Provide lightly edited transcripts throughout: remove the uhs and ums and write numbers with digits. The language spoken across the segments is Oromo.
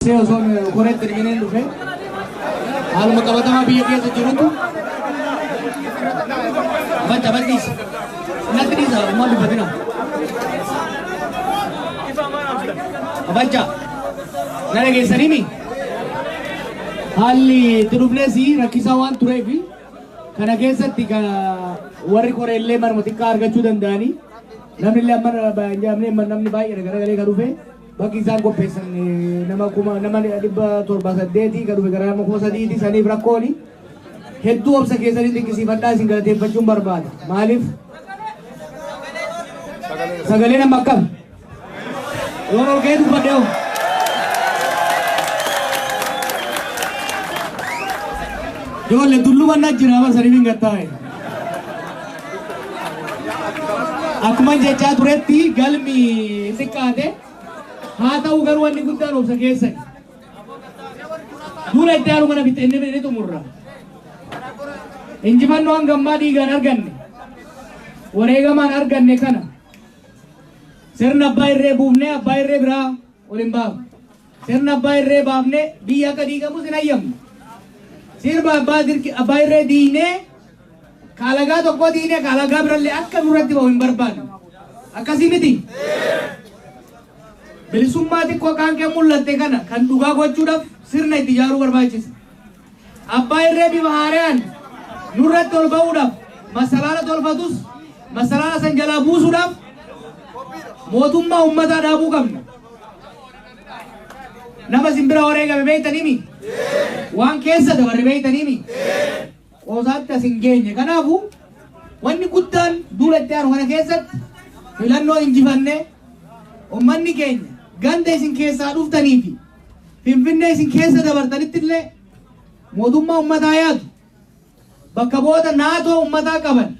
Osoo koreetti hirmineen dhufe haaluma qabatamaa biyya keessa jirutu bacha badhiisa. Natti dhiisa ammaa dubbatina. Bacha na dhageessanii haalli itti dhufnes rakkisaa waan tureef kana keessatti warri koreellee manuma xiqqaa argachuu danda'anii namni illee amma hin jedhamne namni baay'ee garagalee kan dhufe. Bakki isaan qopheessan nama kuma nama 708 kan dhufe gara nama 3000ti saniif rakkooni. Hedduu obsa keessanii dinqisiifadhaa isin galateeffachuun barbaada. Maaliif? Sagalee nama akkam? Yoon ol ka'ee dubbadhe hoo? Ijoollee tulluma na jira amma saniif hin gattaa'e. Akkuma jechaa turetti galmi xiqqaate haa ta'u garuu wanni guddaan obsa keessani. Dura itti aanu kana fixee inni xumurra. Injifannoo hanga ammaa dhiigaan arganne wareegamaan arganne kana sirna abbaa irree buufnee abbaa irree biraa ol hin baafne. Sirna abbaa irree baafnee biyya akka diigamus hin hayyamnu. Sirba abbaa irree diinee kaalagaa tokko diinee kaalagaa birallee akka nurratti ba'u hin barbaannu. Akkasii miti. Bilisummaa xiqqoo qaankee mul'atte kana kan dhugaa gochuudhaaf sirna itti ijaaruu barbaachisa. Abbaa irree bifa haaraan nurratti ol ba'uudhaaf masalaala tolfatus masalaala san jalaa buusuudhaaf mootummaa uummataa dhaabuu qabna. Nama simbira wareegame beektaniimi? Waan keessa dabarre beektaniimi? Qoosaatti as hin geenye. Kanaafuu wanni guddaan duula itti aanu kana keessatti filannoo injifannee uummanni keenya ganda isin keessaa dhuftanii fi Finfinnee isin keessa dabartanitti illee mootummaa uummataa yaadu bakka bu'oota naatoo uummataa qaban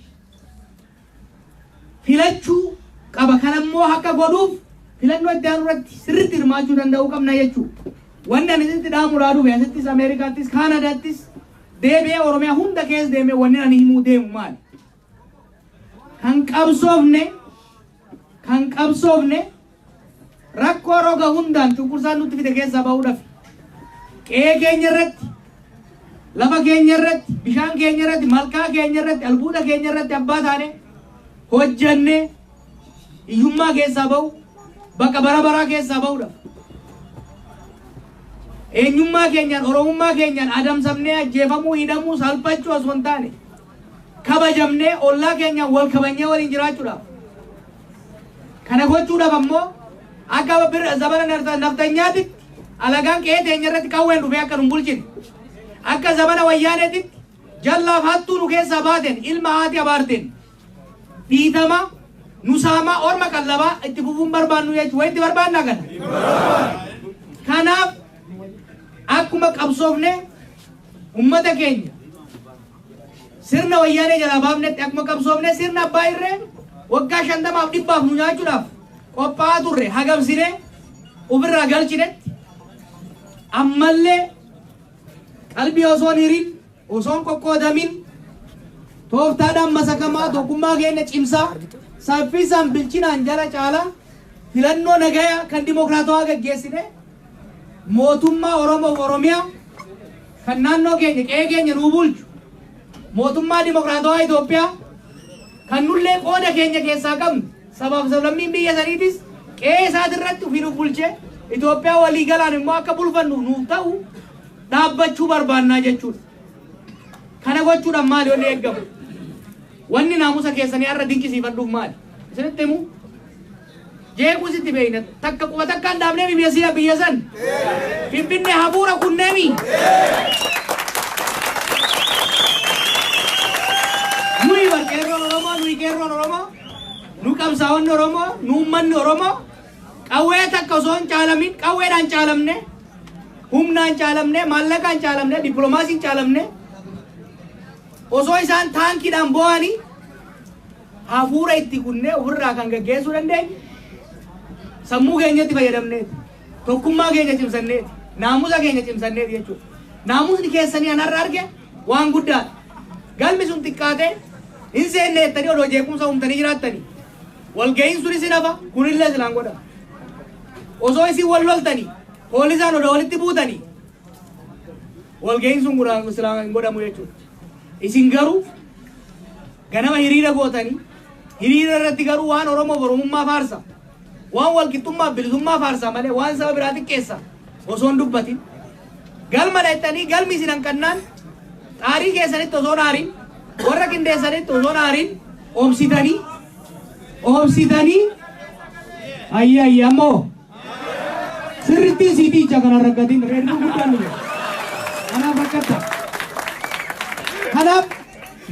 filachuu qaba. Kanammoo akka godhuuf filannoo itti aanu irratti sirriitti hirmaachuu danda'uu qabna jechuudha. Wanni ani isitti dhaamuudhaa dhufe asittis Ameerikaattis Kaanadaattis deebi'ee Oromiyaa hunda keessa deemee wanni ani himuu deemu maali? Kan qabsoofne kan qabsoofne rakkoo roga hundaan cunqursaan nutti fide keessaa ba'uudhaaf qe'ee keenya irratti lafa keenya irratti bishaan keenya irratti malkaa keenya irratti albuuda keenya irratti abbaa taane hojjannee hiyyummaa keessaa ba'u bakka bara baraa keessaa ba'uudhaaf eenyummaa keenyaan oromummaa keenyaan adamsamnee ajjeefamuu hidhamuu salphachuu osoo hin taane kabajamnee ollaa keenyaan wal kabajnee waliin jiraachuudhaaf kana gochuudhaaf ammoo akka zabana naftanyaatitti alagaan qe'ee teenya irratti qawween dhufee akka nu bulchine akka zabana wayyaaneetitti jallaaf hattuu nu keessaa baateen ilma haati abaarteen dhiitama nu saamaa orma qallabaa itti fufuun barbaannu jechuudha. Wayitti barbaannaa kana. Kanaaf akkuma qabsoofne ummata keenya sirna wayyaanee jalaa baafnetti akkuma qabsoofne sirna abbaa irree waggaa 50f 100f nu nyaachuudhaaf qophaa'aa turre hagamsine ofirraa galchinetti ammallee qalbii osoo hin hirin osoo hin qoqqoodamin tooftaadhaan masakamaa tokkummaa keenya cimsaa saffisaan bilchinaan jala caalaa filannoo nagayaa kan dimokiraatawaa gaggeessine mootummaa Oromoo fi Oromiyaa kan naannoo keenya qe'ee keenya nuu bulchu mootummaa dimokiraatawaa Itoophiyaa kan nullee qooda keenya keessaa qabnu sabaaf sablammiin biyya saniitis qe'ee isaatirratti ofii nuuf bulchee Itoophiyaa waliigalaan immoo akka bulfannu nuuf ta'u dhaabbachuu barbaannaa jechuudha. Kana gochuudhaan maali wanni eeggamu? Wanni naamusa keessanii har'a dinqisiifadhuuf maali? Isinitti himu? Jeequu sitti beekna. Takka quba takkaan dhaabnee biyya siya biyya san. Finfinnee hafuura kunneemi. Nuyi bar qeerroon Oromoo, nuyi qeerroon Oromoo, nu qabsaa'onni Oromoo, nu uummanni Oromoo qawwee takka osoo hin caalamin qawweedhaan caalamne, humnaan caalamne, maallaqaan caalamne, dippiloomaasiin caalamne osoo isaan taankiidhaan bo'anii hafuura itti kunnee ofirraa kan gaggeessuu dandeenyu sammuu keenyatti fayyadamneeti. Tokkummaa keenya cimsanneeti. Naamusa keenya cimsanneeti jechuudha. Naamusni keessanii an har'a arge waan guddaadha. Galmi sun xiqqaatee hin seenne jettanii odoo jeequmsa uumtanii jiraattanii. Walga'iin sunis hin hafa kunillee silaan godhama. Osoo isin wal loltanii Poolisaan odoo walitti buutanii walga'iin sun silaa hin godhamu jechuudha. Isin garuu ganama hiriira gootanii, hiriira irratti garuu waan Oromoo Oromummaa faarsa, waan walqixxummaa bilisummaa faarsa malee waan saba biraa xiqqeessa osoo hin dubbatin, galma dhaqxanii, galmi isin hanqannaan xaarii keessanitti osoo hin aarin, warra qindeessanitti osoo hin aarin, obsitanii obsitanii. Ayyi ayyi, ammoo sirrittiin siitiicha kana rakkatin reedduun guddaan dhufe kanaaf rakkatta. Kanaaf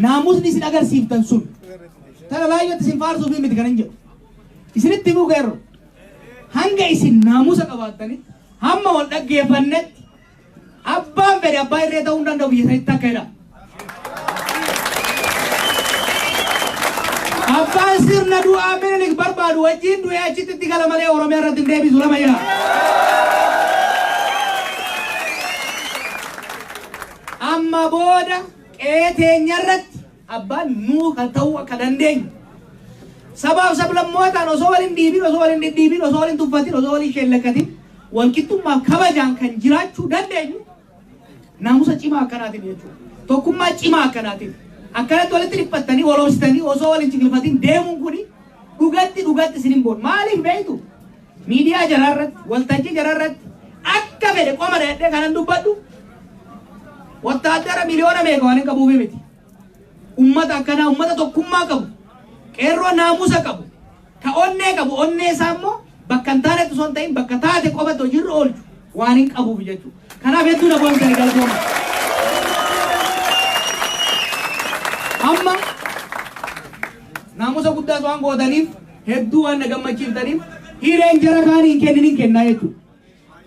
naamusni isin agarsiiftan sun tana laayyootti isin faarsuuf miti kanan jedhu. Isinitti himuu, qeerro, hanga isin naamusa qabaattanitti, hamma wal dhaggeeffannetti, abbaan fedhe abbaa irree ta'uu hin danda'u biyya sanitti akka jedha. Abbaan sirna du'aa Minilik barbaadu wajjin du'ee achitti itti gala malee Oromiyaa irratti hin deebisu lama jira. Amma booda qe'ee teenya irratti abbaan nuu kan ta'uu akka dandeenyu, sabaaf sablammootaan osoo waliin dhiibin, osoo waliin dhidhiibin, osoo waliin tuffatin, osoo waliin sheellakkatin, walqixxummaaf kabajaan kan jiraachuu dandeenyu naamusa cimaa akkanaatiin jechuudha. Tokkummaa cimaa akkanaatiin. Akkanatti walitti dhiphattanii, wal obsitanii, osoo waliin ciqilfatin deemuun kuni dhugatti dhugatti isin hin boonu. Maaliif beektu? Miidiyaa jaraa irratti, waltajjii jaraa irratti akka fedhe qoma dhadhee kanan dubbadhu wattaaddara miliyoona meeqa waan hin qabuufi miti. Ummata akkanaa, ummata tokkummaa qabu, qeerroo naamusa qabu, ka onnee qabu, onnee isaa immoo bakka hin taanetti osoo hin ta'in bakka taate qofatti hojiirra oolchu waan hin qabuuf jechuudha. Kanaaf hedduu na boonsanii, galatooma. Amma naamusa guddaas waan gootaniif, hedduu waan na gammachiiftaniif, hireen jara kaanii hin kennin hin kennaa jechuudha.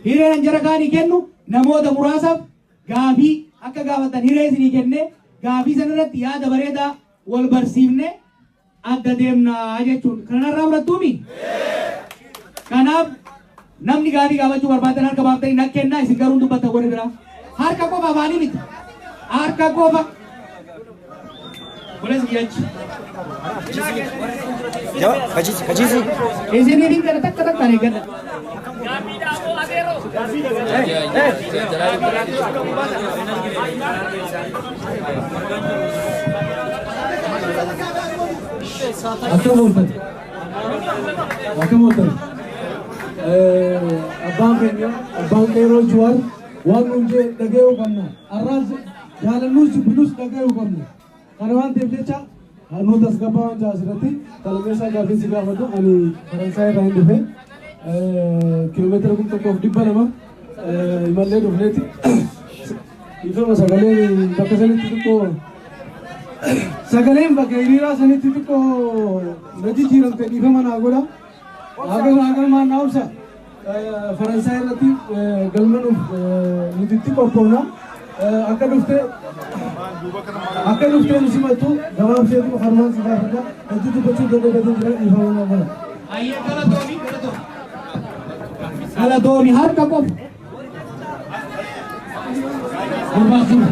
Hireen jara kaanii kennu namoota muraasaaf gaafii akka gaafatan hiree isinii kennee, gaafii sanarratti yaada bareedaa wal barsiifne adda deemnaa jechuudha. Kanarraa fudhattuumi? Kanaaf namni gaafii gaafachuu barbaadan harka baaftanii na kennaa. Isin garuu dubbattan, warri biraa. Harka qofa, afaanii miti. Harka qofa. Kunis giyyachi. Kachisi, kachisi. Isin hin kana takka takkaan eeggadha. Akkam ooltan? Akkam ooltan? Abbaan keenya, abbaan qeerroo Jawaar waan nuun jee dhaga'uu qabna. Arraas jaalannus jibbinus dhaga'uu qabna. Kana waan ta'eef jecha nu tasgabbaa waan jaa asirratti kalmeessaa gaaffii si gaafatu. Ani Faransaay irraa hin dhufe, kiiloomeetira 1200 imallee dhufneeti. Ifama, sagaleen bakka sanitti xiqqoo, sagaleen bakka hiriiraa sanitti xiqqoo na jijjiiramte, dhiifama naa godha. Haga naa obsa. Faransaay irratti galmanuuf nuti itti qophoofna. Akka dhuftee nu simattu gabaabseetu harmaan si gaafadha. Hedduu dubbachuu dadhabeetiin jira, dhiifama naa godha. Ayyee, galatoomi, galatoomi. Galatoomi, harka qofa. Gurbaa jiru.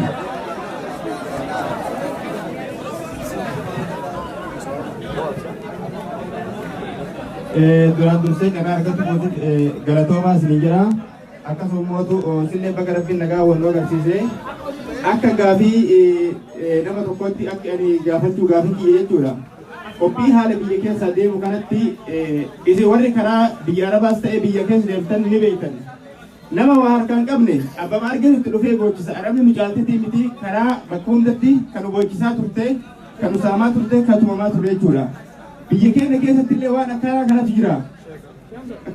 Duraan dursee carraa argatu mootiif galatoomaa isinii jira. Akkasuma mootu isinillee bakka Rabbiin nagaa wal nu agarsiise. Akka gaafii nama tokkotti akka ani gaafachuu gaafii kiyya jechuudha. Qophii haala biyya keessaa deemu kanatti isin warri karaa biyya Arabaas ta'e biyya keessa deemtan ni beektan. Nama waa harkaan qabne abbama argatutti dhufee boochisa. Arabni nu caaltetii miti, karaa bakka hundatti kan nu boochisaa turte, kan nu saamaa turte, kan tumamaa ture jechuudha. Biyya keenya keessatti illee waan akkanaa kanatu jira.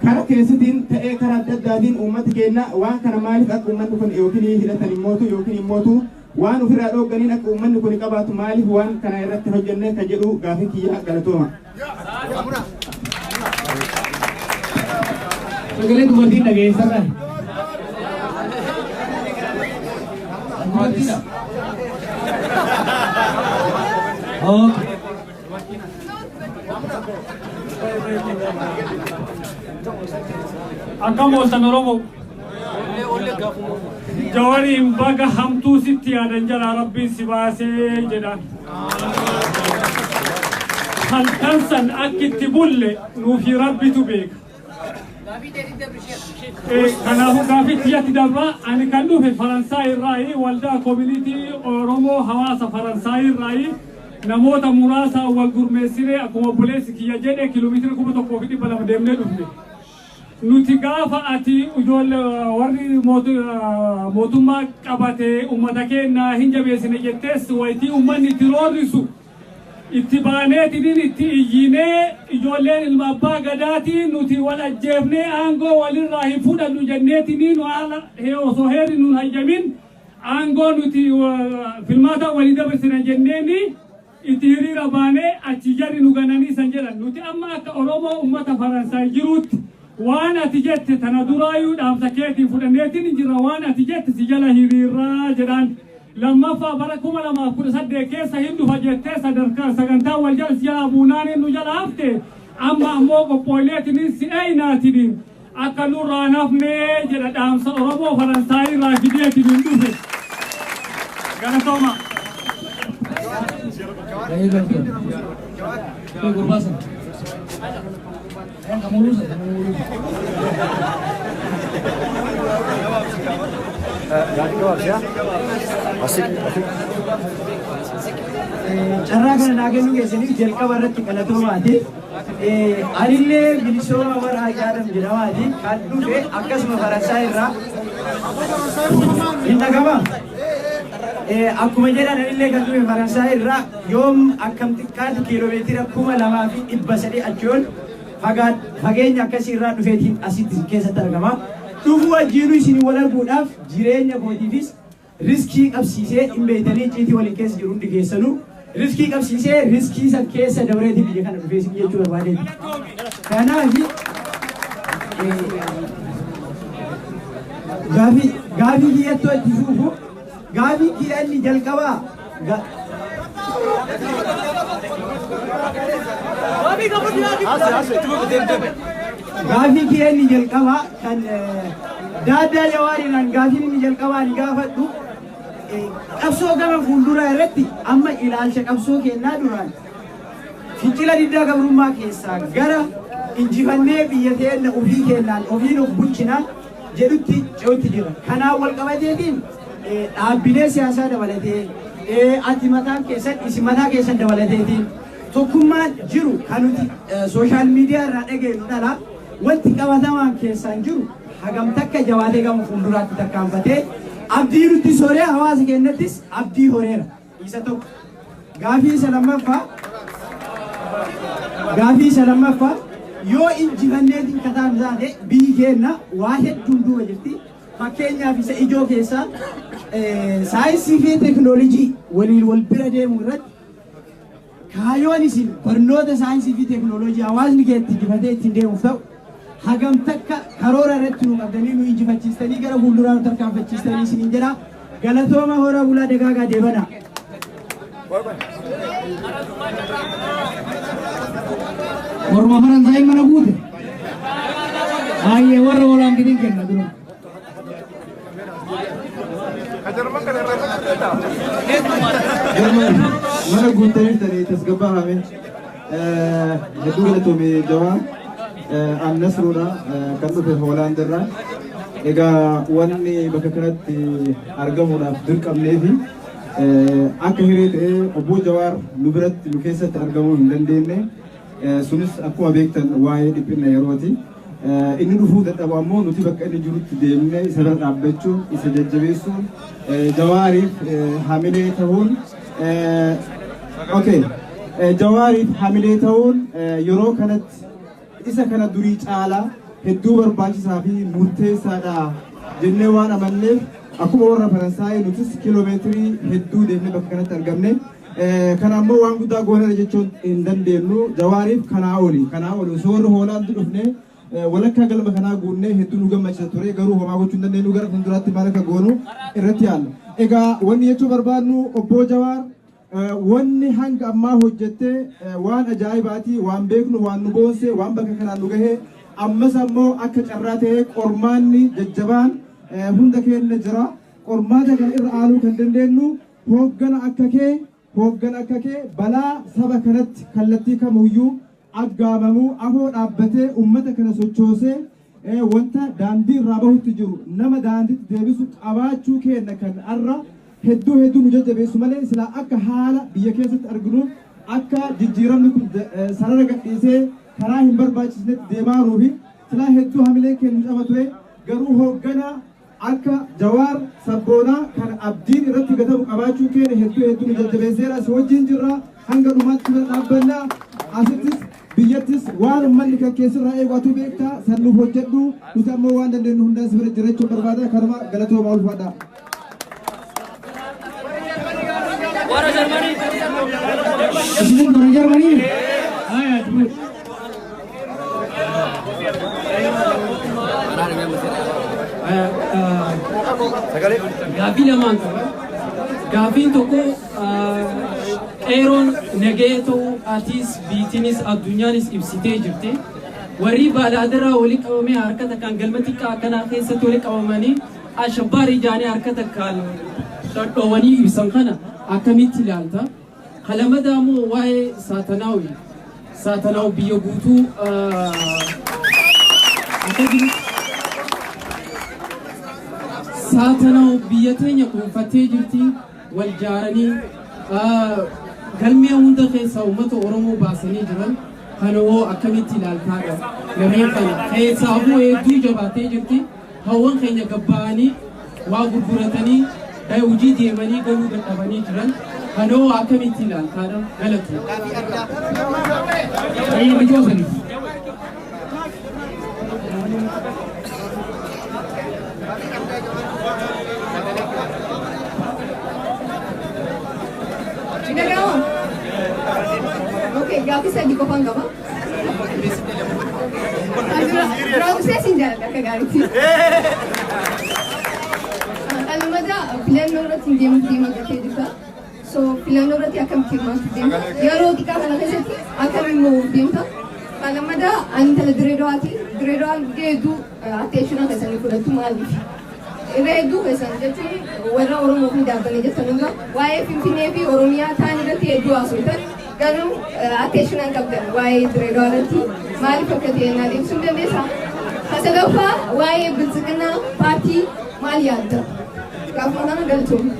Karaa keessatiin ta'ee karaa adda addaatiin uummati keenya waan kana maaliif akka uummanni kun yookiin hidhatan immootu yookiin immootu waan ofirraa dhoogganiin akka uummanni kun qabaatu maaliif waan kana irratti hojjenne kan jedhu gaafii kiyya, galatooma. Sagalee dubartiin dhageessarraa. Dubartiidha. Okay. Akkam ooltan, Oromoo? Jawariin baga hamtuu sitti yaadan jalaa Rabbiin si baasee jedhaan. Halkan san akki itti bulle nuufi Rabbitu beeka. Kanaafuu gaafii kiyyatti dabra. Ani kan dhufe Faransaay irraayi, waldaa community Oromoo hawaasa Faransaay irraayi. Namoota muraasa wal gurmeessinee, akkuma obboleessi kiyya jedhe, kiiloomeetira 1200 deemnee dhufne. Nuti gaafa ati ijoollee warri mootummaa qabate uummata keenya hin jabeessine jettees, wayitii uummanni itti roorrisu itti baaneetiniin itti iyyinee, ijoolleen ilma abbaa gadaatii nuti wal ajjeefnee aangoo walirraa hin fudhannu jenneetiniin, haala osoo heerri nun hayyamin aangoo nuti filmaata walii dabarsina jenneeni itti hiriira baanee, achi jarri nu gananii san jedhan. Nuti amma akka Oromoo ummata Faransaay jiruutti waan ati jette tana duraayyuu dhaamsa keetiin fudhanneetiin jira, waan ati jette si jala hiriirraa jedhaan. Lammaffaa, bara 2018 keessa hin dhufa jettee sadarkaa sagantaa wal jala si jalaa buunaan nu jala hafte. Amma ammoo qophooyleetiniin si eeynaatiniin akka nurraa nafnee jedha, dhaamsa Oromoo Faransaay irraa fideetiniin dhufe. Galatooma. Baay'ee galatooma. Gurbaa sana. Kamu lulus, kamu lulus. Gaafii gabaabsiyaa. Asik, asik. Carraa kana naa kennuu keessaniif jalqaba irratti galatoomaati. Anillee Bilisooma Warraa Jaadam jedhamaati. Kan dhufe akkasuma Faransaay irraa. Hin dhagama. Akkuma jedhan, anillee kan dhufe Faransaay irraa, yoom akkam xiqqaatu kiiloomeetira 2300 achi ol fageenya akkasii irraa dhufeetiin asitti keessatti argama. Dhufuu wajjiinuu isin wal arguudhaaf jireenya kootiifis risk qabsiisee, hin beeytanii, icciitii waliin keessa jiru hundi keessanuu, risk qabsiisee, risk san keessa dabreetii biyya kana dhufee isin jechuu barbaadeeti. Kanaaf gaafii kiyyattoo itti fuufu, gaafii kiyya inni jalqabaa gaafii kiyya inni jalqabaa kan daaddaa Jawaariidhaan, gaafiin inni jalqabaa ani gaafadhu, qabsoo gama fuulduraa irratti amma ilaalcha qabsoo kennaa duraan fincila diddaa gabrummaa keessaa gara injifannee biyya teenna ofii kennaan ofiin of bulchinaa jedhutti ce'utti jira. Kanaan wal qabateetiin dhaabbilee siyaasaa dabalatee, ati mataan keessan, isin mataa keessan dabalateetiin, tokkummaan jiru kan nuti social media irraa dhageenyu dhala, wanti qabatamaan keessaan jiru hagam takka jabaatee gama fuulduraatti tarkaanfatee abdii nutti soree hawaasa keenyattis abdii horeera? Isa tokko. Gaafii isa lammaffaa, yoo injifanneetiin kataan taate biyyi keenya waa hedduun duuba jirti. Fakkeenyaaf, isa ijoo keessaa saayinsii fi teekinooloojii waliin wal bira deemu irratti kaayoon isin barnoota saayinsii fi teekinooloojii hawaasni kee itti injifatee ittiin deemuuf ta'u hagam takka karoora irratti nu qabdanii nu injifachiistanii gara fuulduraa nu tarkaanfachiistanii isiniin jedha. Galatooma, hora bulaa, dagaagaa, deebanaa. Warra Faransaay mana guute. Baay'ee warra Hoolaandiin kenna dura. Jarman mana guuttanii jirtanii, tasgabbaa'ame. Hedduu galatoome Jawaar. An Nasruudha, kan dhufe Hoolaand irraa. Egaa wanni bakka kanatti argamuudhaaf dirqamnee fi akka hiree ta'ee obbo Jawaar nu biratti, nu keessatti argamuu hin dandeenye. Sunis akkuma beektan waa'ee dhiphina yerooti. Inni dhufuu dadhabu ammoo nuti bakka inni jirutti deemnee isa bira dhaabbachuun, isa jajjabeessuun, Jawaariif hamilee ta'uun, okay, Jawaariif hamilee ta'uun yeroo kanatti isa kana durii caalaa hedduu barbaachisaa fi murteessaadha jennee waan amanneef, akkuma warra Faransaayii nutis kiiloomeetirii hedduu deemnee bakka kanatti argamne. Kana ammoo waan guddaa gooneera jechuun hin dandeenyu. Jawaariif kanaa oli, kanaa oli osoo warri Hoolaandi dhufne walakkaa galma kanaa guunnee hedduu nu gammachiisa ture, garuu homaa gochuu hin dandeenyu. Gara fuulduraatti maal akka goonu irratti yaalla. Egaa wanni jechuu barbaadnu, obbo Jawaar, wanni hanga ammaa hojjette waan ajaa'ibaati, waan beeknu, waan nu boonse, waan bakka kanaan nu gahe. Ammas ammoo akka carraa ta'ee qormaanni jajjabaan hunda keenya jira. Qormaata kana irra aanuu kan dandeenyu hooggana akka kee balaa saba kanatti kallattii kamuyyuu aggaamamuu afoo dhaabbatee ummata kana sochoosee Wanta daandii irraa bahutti jiru nama daandiitti deebisu qabaachuu keenya kan arra hedduu hedduu nu jajjabeessu malee, silaa akka haala biyya keessatti arginu akka jijjiiramni kun sarara gadhiisee karaa hin barbaachisnetti deemaa jiruu fi silaa hedduu hamileen keenya nu caba ture. Garuu hooggana akka Jawaar Sabboonaa kan abdiin irratti gatamu qabaachuu keenya hedduu hedduu nu jajjabeesseera. Si wajjin jirra, hanga dhumaatti bira dhaabbannaa. Asittis biyyattis waan uummanni kan keessirraa eegu atu beektaa, san nuuf hojjedhu. Nuti ammoo waan dandeenyu hundaan si bira jiraachuu barbaada. Kanuma, galatooma, ulfaadha. Isin bara Jarmanii? Haya, Jibuuti. Gaaffii lamaan qaba. Gaaffiin tokko, qeeroon nagee ta'uu atis, biitinis, addunyaanis ibsitee jirti. Warri baalaadaraa walii qabamee harka takkaan galma xiqqaa akkanaa keessatti walii qabamanii ashabbaarii jaanii harka takkaan dhodhoowanii ibsan kana akkamitti ilaalta? Kalamadaa immoo waa'ee saatanaawi. Saatanaaw biyya guutuu akka jiru, saatanaaw biyya teenya dhuunfattee jirti. Wal jaaranii galmee hunda keessa uummata Oromoo baasanii jiran kana hoo akkamitti ilaaltaadha? Lameen kana keessaafuu hedduu jabaatee jirti. Hawwan keenya gabba'anii waa gurguratanii hojii deemanii galuu dadhabanii jiran kana hoo akkamitti ilaaltaadha? Galatu. Ayya, Bijoosani. Dhaga'ama? Okay, gaaffii sadii qofaan qaba. Duraan dursee siin jaalladha akka gaariitti. Lammataa, filannoo irratti hin deemuuf deema jettee jirta. So filannoo irratti akkamitti hirmaachuuf deemta? Yeroo xiqqaa kana keessatti akkamiin moo'uuf deemta? Lammataa, ani intala Dirree Dawaati. Dirree Dawaan hedduu attention keessanii fudhattu, maaliif? Irra hedduu keessan jechuun warra Oromoo fi dhaabbanii jettan irra waa'ee Finfinnee fi Oromiyaa taan irratti hedduu haasoftan, garuu attention qabdan waa'ee Dirree Dawaa irratti maaliif akka ta'e naan ibsuu hin dandeessaa? Sadaffaa, waa'ee Biltsiginnaa paartii maal yaadda? Gaafuma kana, galatoomne.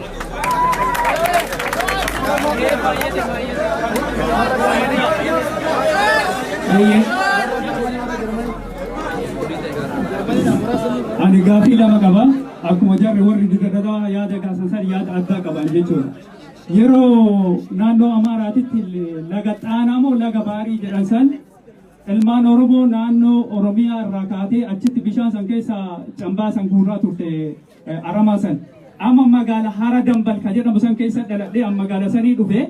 Ayyee. Ani gaafii lama qaba. Akkuma jarri warri didadadaa yaada kaasan san yaada addaa qaban jechuudha. Yeroo naannoo Amaaraatitti laga Xaanaa moo laga Baarii jedhan san, ilmaan Oromoo naannoo Oromiyaa irraa kaatee achitti bishaan san keessa cambaa san guuraa turte, aramaa san. Amma magaala Hara Dambal ka jedhamu san keessa dhaladhee amma magaala sanii dhufe.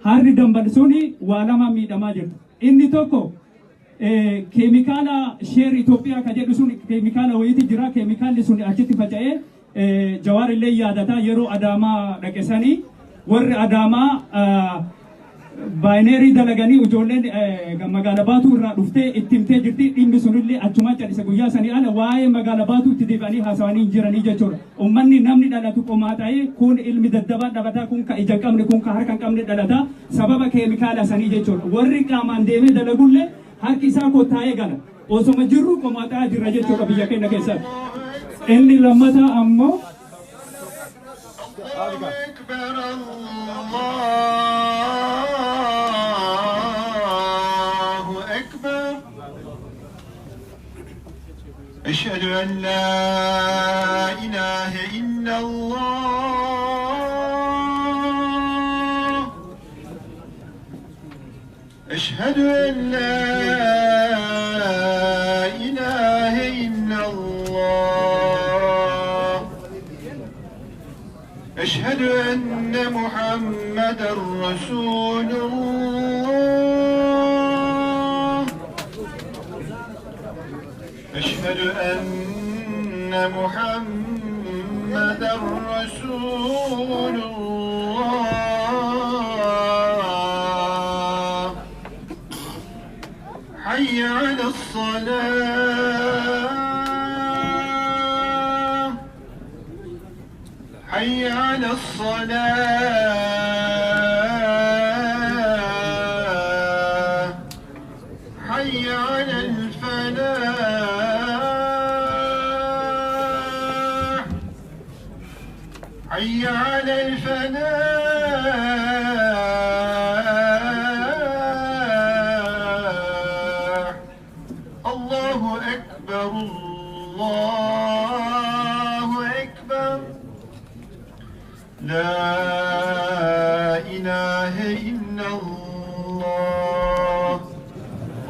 Harri Dambal suni waa lama miidhamaa jirtu. Inni tokko keemikaala Sheer Itoophiyaa ka jedhu sun, keemikaala wayiiti jira. Keemikaalli sun achitti faca'ee, Jawaar illee yaadataa, yeroo Adaamaa dhaqe sanii warri Adaamaa baayineerii dalaganii ijoolleen magaala Baatuu irraa dhuftee itti himtee jirti. Dhimmi sunillee achumaan calise. Guyyaa sanii ala waa'ee magaala Baatuu itti deebi'anii haasawanii hin jiranii jechuudha. Uummanni namni dhalatu qomaa ta'ee, kun ilmi daddabaa dhalataa, kun ka ija hin qabne, kun ka harka hin qabne dhalataa sababa keemikaala sanii jechuudha. Warri qaamaan deemee dalagullee harki isaa kottaa'ee gala. Osoma jirru qomaa jirra jechuudha biyya keenya keessatti. Inni lammataa ammoo أكبر الله أكبر أشهد أن لا إله إلا الله أشهد أن لا إله إلا الله أشهد أن محمدا رسول الله أشهد أن محمدا رسول الله حي على الصلاة حي على الصلاة حي على الفلاح. حي على الفلاح. الله أكبر، الله أكبر، لا إله إلا الله.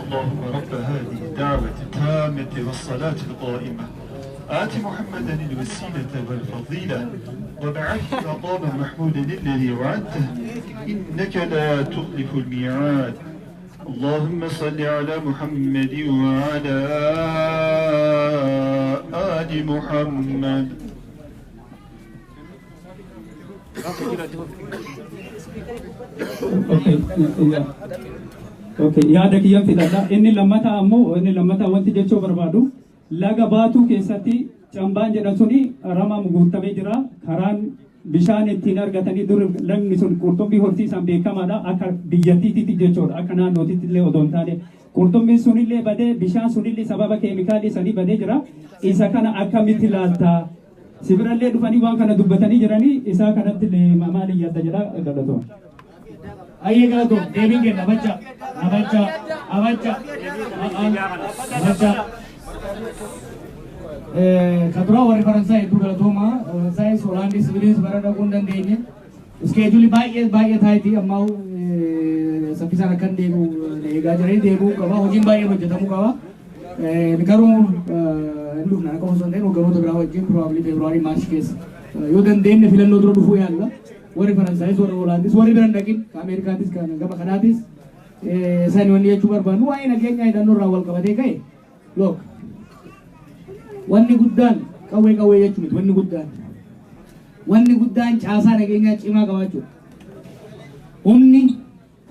اللهم رب هذه الدعوة التامة والصلاة القائمة، آت محمدا الوسيلة والفضيلة، وابعثه مقاما محمودا الذي وعدته، إنك لا تخلف الميعاد. اللهم صل على محمد وعلى آل محمد. Okay, yaada kiyyan fidadha. Inni lammataa ammoo inni lammataa wanti jechuu barbaadu laga Baatuu keessatti cambaan jedhan suni ramaan guutamee jira. Karaan bishaan ittiin argatanii dur lagni sun qurxummii horsiisan beekamaadha. Akka biyyattiitti jechuudha. Akka naannootitti illee odoo hin taane qurxummiin sunillee badee bishaan sunillee sababa keemikaalii sanii badee jira. Isa kana akkamitti ilaalta? Sibirallee dhufanii waan kana dubbatanii jiranii isaa kanatti illee maali yaadda jedha galatooma. Ayyee galatoom, deebiin kenna abacha abacha abacha abacha. Kan duraa warri Faransaay hedduu galatooma. Faransaayis Hoolaandis Siwiidis bara dhaquu hin dandeenye. Iskeejulii baay'ee baay'ee taayiti ammaa saffisaan akka hin deebi'u eegaa jiranii deebi'uu qaba. Hojiin baay'een hojjetamuu qaba. Garuu hin dhufna qofa osoo hin ta'in hogganoota biraa wajjin probably Feebruaarii Maarch keessa yoo dandeenye filannoo dura dhufuu yaalla. Warri Faransaayis warri Hoolaandis warri bira hin dhaqin kan Ameerikaatis kan gama kanaatis isaan wanni jechuu barbaannu waa'ee nageenyaa hidhannoo irraa wal qabatee ka'e look wanni guddaan qawwee qawwee jechuu miti, wanni guddaan caasaa nageenyaa cimaa qabaachuudha.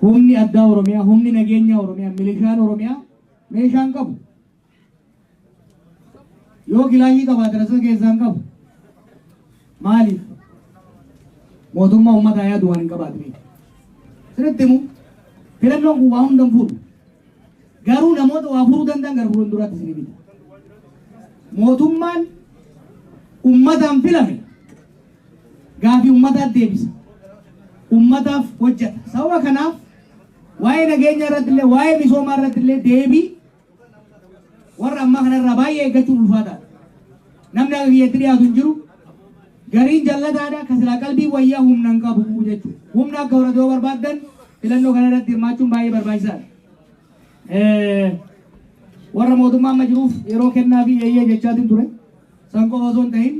Humni addaa Oromiyaa, humni nageenyaa Oromiyaa, milishaan Oromiyaa meeshaan qabu. Yoo kilaashii qabaate rasa keessaa hin qabu. Maaliif? Mootummaa uummataa yaadu waan hin qabaatiniif. Sirriitti himu, filannoon kun waa hunda hin furu. Garuu namoota waa furuu danda'an gara fuulduraatti isinii bita. Mootummaan uummataan filame gaafii uummataatti deebisa. Uummataaf hojjeta. Sababa kanaaf waa'ee nageenya irratti illee waa'ee misoomaa irratti illee deebii warra ammaa kanarraa baay'ee eeggachuun ulfaataadha. Namni akka kiyyatti dhiyaatu hin jiru. Gariin jallataadha. Kan silaa qalbii wayyaa humna hin qabu jechuudha. Humna akka horatu yoo barbaaddan filannoo kana irratti hirmaachuun baay'ee barbaachisaadha. Warra mootummaa amma jiruuf yeroo kennaa fi eeyyee jechaatiin ture. San qofa osoo hin ta'in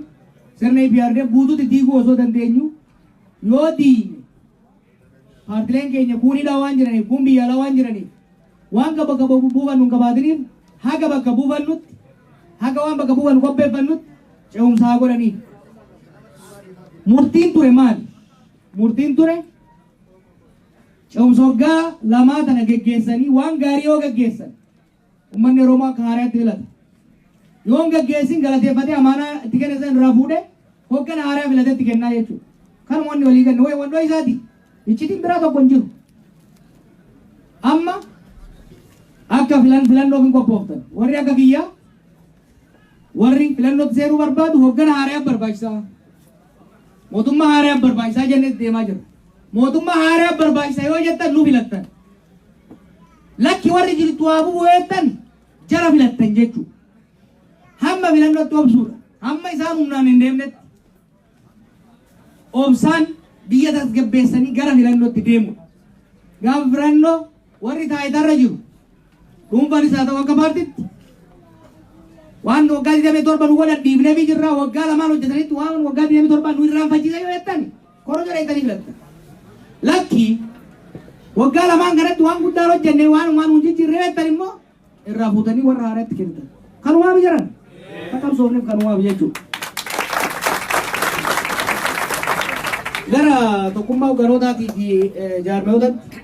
sirna EPRDF guutuutti diiguu osoo dandeenyu yoo diigne paartileen keenya kuunidhaa waan jiraniif, kuun biyya alaa waan jiraniif, waan bakka buufannu hin qabaatiniif, haga bakka buufannutti, haga waan bakka buufannu qopheeffannutti ce'umsa haa godhanii. Murtiin ture maali? Murtiin ture ce'umsa waggaa lamaa tana geggeessanii waan gaarii yoo geggeessan uummanni Oromoo akka haaraatti filata. Yoo hin geggeessin galateeffatee amaanaa itti kenne san irraa fuudhee hoggana haaraa filatee itti kennaa jechuudha. Kanuma wanni walii kenne wayi wandoo isaati. Iccitiin biraa tokko hin jiru. Amma akka filannoof hin qophooftan. Warri akka kiyyaa warri filannootti seenuu barbaadu hoggana haaraa barbaachisaa. Mootummaa haaraa barbaachisaa jennee deemaa jirra. Mootummaa haaraa barbaachisaa yoo jettan nu filattan. Lakki warri jirtu haa bu'u jettan jara filattan jechuudha. Hamma filannootti obsuudha. Hamma isaan humnaan hin deemnetti. Obsaan biyya tasgabbeessanii gara filannootti deemudha. Gaafa filannoo warri taayitarra jiru dhuunfaanis haa ta'u akka paartiitti waan waggaa 27 nu godhan dhiifnee fi jirra, waggaa lamaan hojjetanitti waan waggaa 27 nu irraanfachiisa yoo jettan korojoo dheeytanii filattan. Lakki waggaa lamaan kanatti waan guddaan hojjenne waan hin jijjiirre jettan immoo irraa fuutanii warra haaraatti kennitan. Kanumaaf jiran akka qabsoofneef kanumaaf jechuudha. Gara tokkummaa hogganootaatii fi jaarmiyootatti,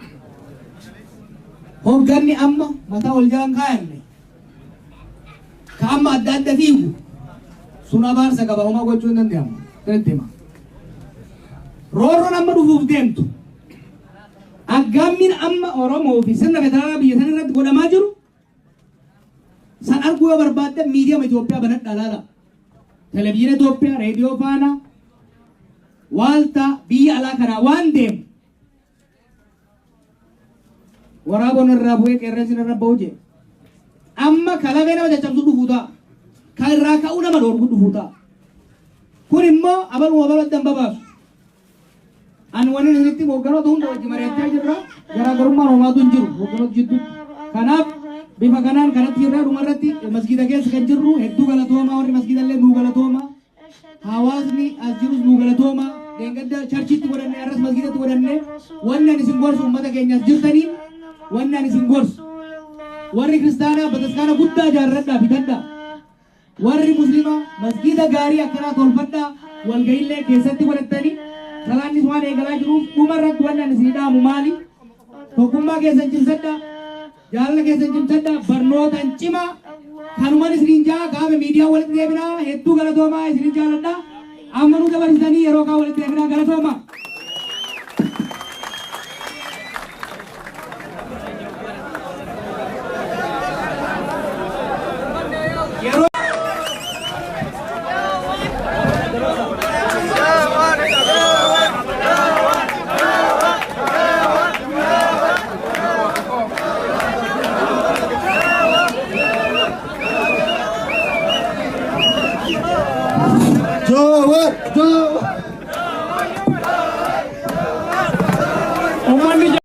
hogganni amma mataa ol jalan kaayanne ka amma adda adda fiigu sun abaarsa qaba, homaa gochuu hin danda'amu. Sirriitti hima. Roorroon amma dhufuuf deemtu, aggaammiin amma Oromoo fi sirna federaalaa biyya sana irratti godhamaa jiru san arguu yoo barbaadde miidiyaa Itoophiyaa banadhaa laala. Televezyiina Itoophiyaa, reediyoo Faanaa, Waaltaa biyya alaa kanaa waan deemu waraaboon irraa bu'ee qeerransi irra ba'u jee. Amma kalabee nama caccabsu dhufuu ta'a. Kan irraa ka'uu nama dhoorgu dhufuu ta'a. Kun immoo abaluma abaluu adda hin babaasu. Ani wanni isinitti hoogganoota hunda wajji mari'achaa jirra. Garaagarummaan homaatu hin jiru hoogganoota jidduutti. Kanaaf bifa kanaan kanatti jirra. Dhumarratti masgiida keessa kan jirru hedduu galatoomaa, warri masgiida illee nuu galatoomaa. Hawaasni as jirus nuu galatoomaa. Dheengadda charchitti godhanne, arras masgiidatti godhanne. Wanni ani isin gorsu, uummata keenya as jirtaniin wanni ani isin gorsu, warri kiristaanaa bataskaana guddaa ijaarradhaa bitadhaa. Warri muslimaa masgiida gaarii akkanaa tolfadhaa, walga'iillee keessatti godhattanii salaannis waan eegalaa jiruuf. Dhumarratti wanni ani isin dhaamu maali? Tokkummaa keessan cimsadhaa, jaalala keessan cimsadhaa, barnootaan cimaa. Kanuman isiniin jaa, gaafa miidiyaa walitti deebinaa. Hedduu galatoomaa, isinin jaaladhaa. Amma nu dabarsitanii yeroo kaan walitti deebinaa, galatoomaa. Yeroo Jawar! Jawar!